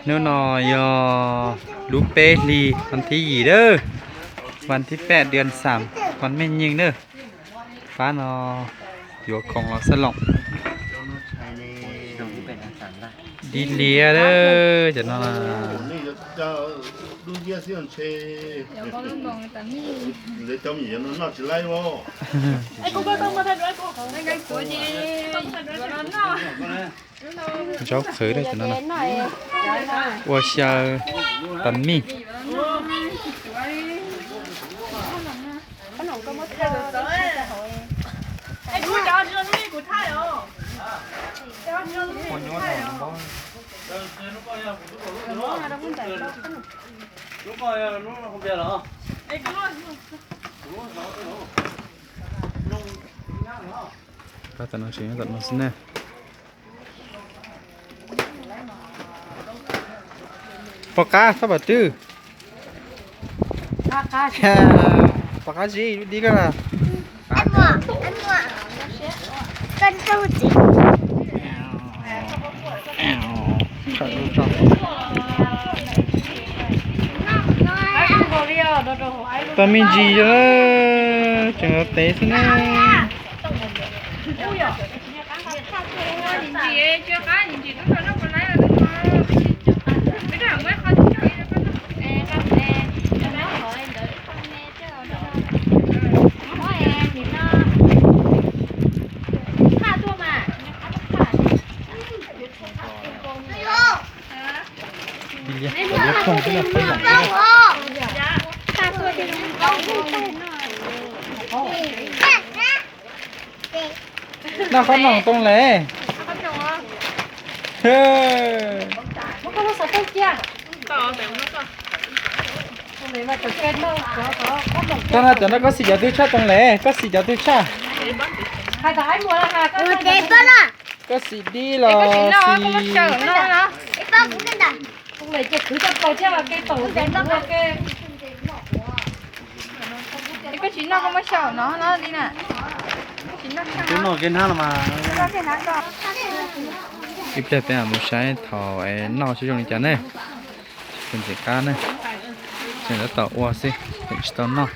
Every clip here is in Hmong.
Hnub no yog lub peb hlis vas thib yim lawm, vas thib peb ntws xam, vas mej nyeej lawm. Pab no yuav khoom los xab loos. Dib liab lawm cov no. Zaub qhwv lawm cov no. Ua xyaw tas mij. Tam no tseem nyob tom no xwb na. Pom qab txhob pom twg. Pom qab zib dib koj na. Tau me ntsis os, tseem los tev xwb na. Noj qhob noom too le. Koj no cov no koj xim cov twg tshaj too le, koj xim cov twg tshaj. Koj xim dib los xim. Ib pliag peb mam mus saib thaum noj seb zoo li cas ne. Tsis ntxim qab ne, tseem tab tom ua xwb, tseem tsis tau noj.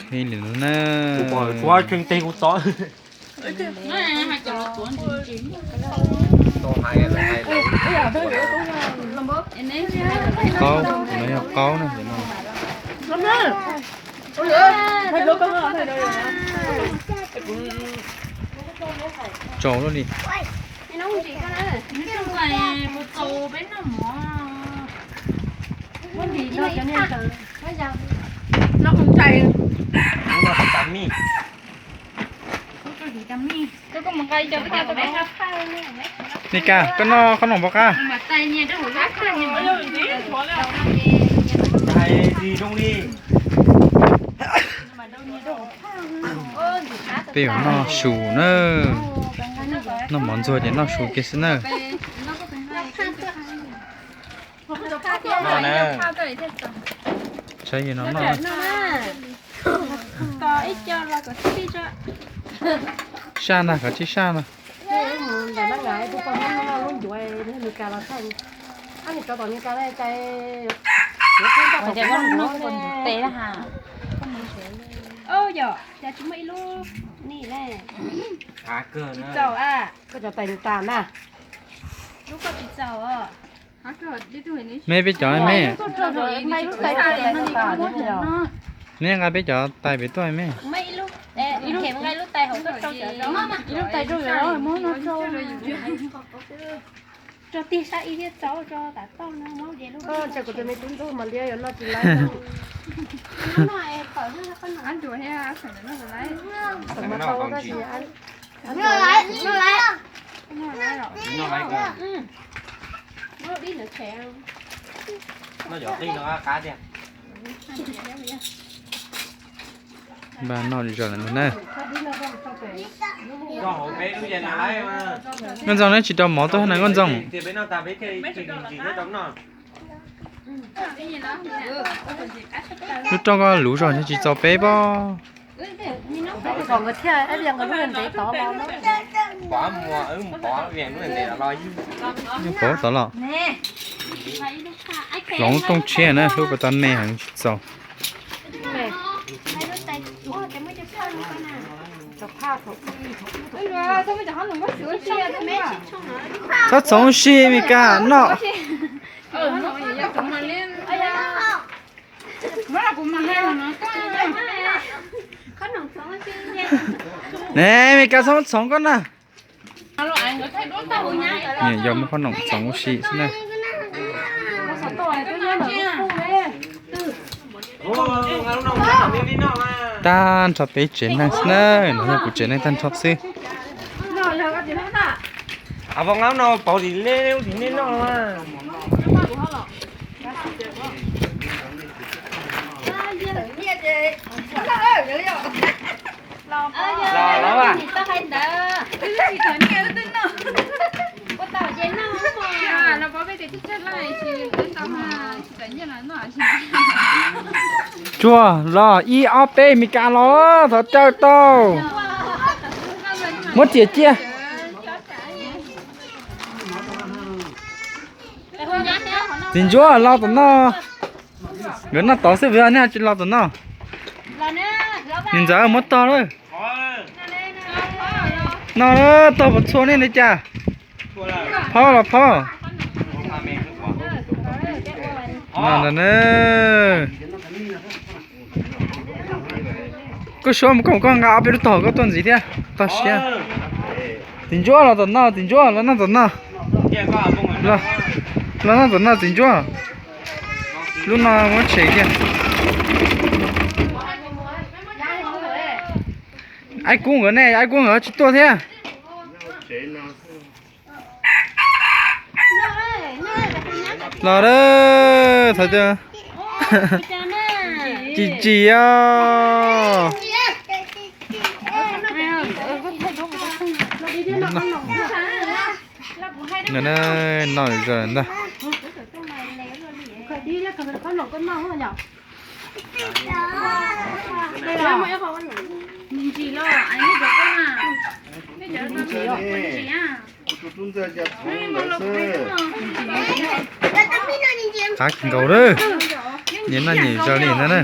Ib li no na. Qaub, no yog qaub na. Tsau luaj li. Li cas koj noj qhob noom pom qab? Peb yuav noj su na, noj mov ntxuag ces noj su kiag xwb na. Saib no noj. Saj ntag, kov tsib saj ntag. Koj cov tais tas na. Me peb cov me. Me nqa peb cov tais pem tuaj me. Ntses kuv tus me tub ntxawg mas liab yuav noj tsis laib. Npaj noj zaws lawm na. Nkauj Ntxoog, neb tsis rau mov tuaj na Nkauj Ntxoog? Lub rooj koj luv zog ntshe tsis txaus peb pob. Pov tod los. Hloov rooj tshiab na, hlub puas tau me heev tsis txaus. Txhob txhoov ua si, Mes Kas noj. Ne, Mes Kas txhob txhoov koj na. Nws yog muab qhob noom txhoov ua si xwb na. Tag nrho peb tsev neeg xwb na, no yog kuv tsev neeg tag nrho xwb. Tsuag los ib ob peb Mes Kas los thov caw tau. Muab txiav cia. Txiv Ntsuab los tom no. Nkawd noj tod xwb vim nej tsis los tom no. Niam ntxawm muab tog lawm. No tog puas txhua nej ntawd cas? Phob los phob. No ntag na. Koj suav mus koj mus koj nqa ob peb lub tog koj tuaj ntxiv thiab tog siab. Txiv Ntsuab los tom no, Txiv Ntsuab los noj tom no. Los noj tom no Txiv Ntsuab. Lub no muab tshem kiag. Aib Kub nkawd ne, Aib Kub nkawd tsis tuaj thiab. Los a, thaum twg tsis tsis os. No zaws ntag. Qab nkaus lawm. Nyias noj nyias zaws li ntag na.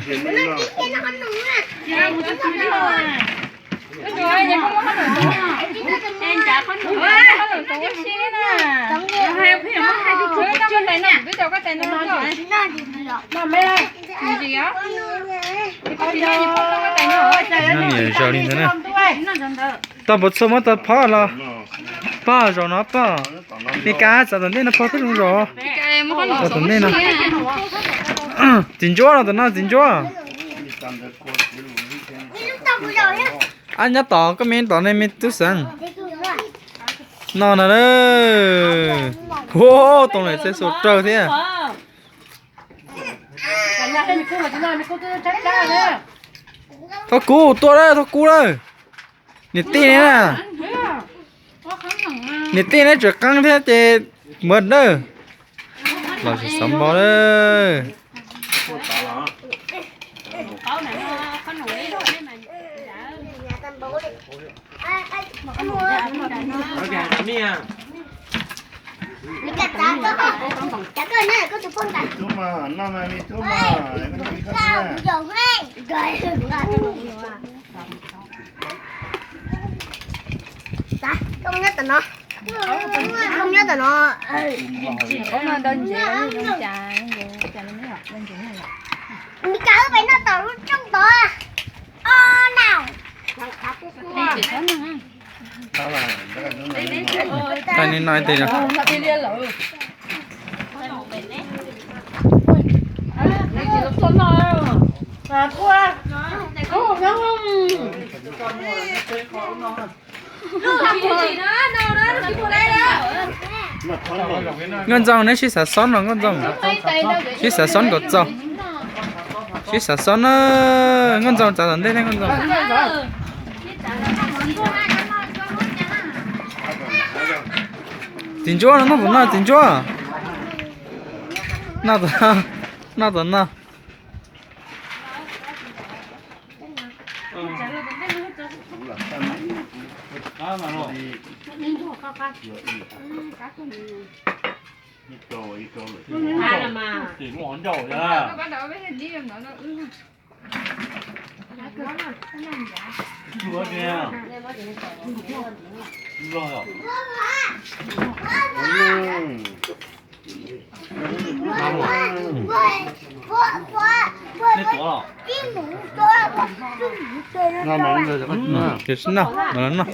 Noj nyias zaws li ntag na. Tau puas txhua muab tau phob los. Pog zaum no pog. Mes Kas txav tom ntej no pog thiaj zoo zaum. Txav tom ntej no. Txiv Ntsuab los tom no Txiv Ntsuab. Ab nyob tod koj me tod ne me tub xeev. No na. Hu, toov lawm txej xua raws thiab. Thoj Kub tuaj lawm, Thoj Kub lawm. Niam tij ne na. Niam tij neb tseem qeeb thiab ces mus dawb. Los tsis xav npo lawm. Koj nyob tom no, koj nyob tom no. Mis Kas wb pais noj tom lub rooj tod. Thaij nej noj ib teg. Nkauj Ntxoog, neb sib xav xob no Nkauj Ntxoog, sib xav xob kom txaus. Sib xav xob na, Nkauj Ntxoo txav tom ntej ne Nkauj Ntxoo. Txiv Ntsuab no, noj tom no, Txiv Ntsuab. Noj tom, noj tom no. Ces sib noj, mam los noj.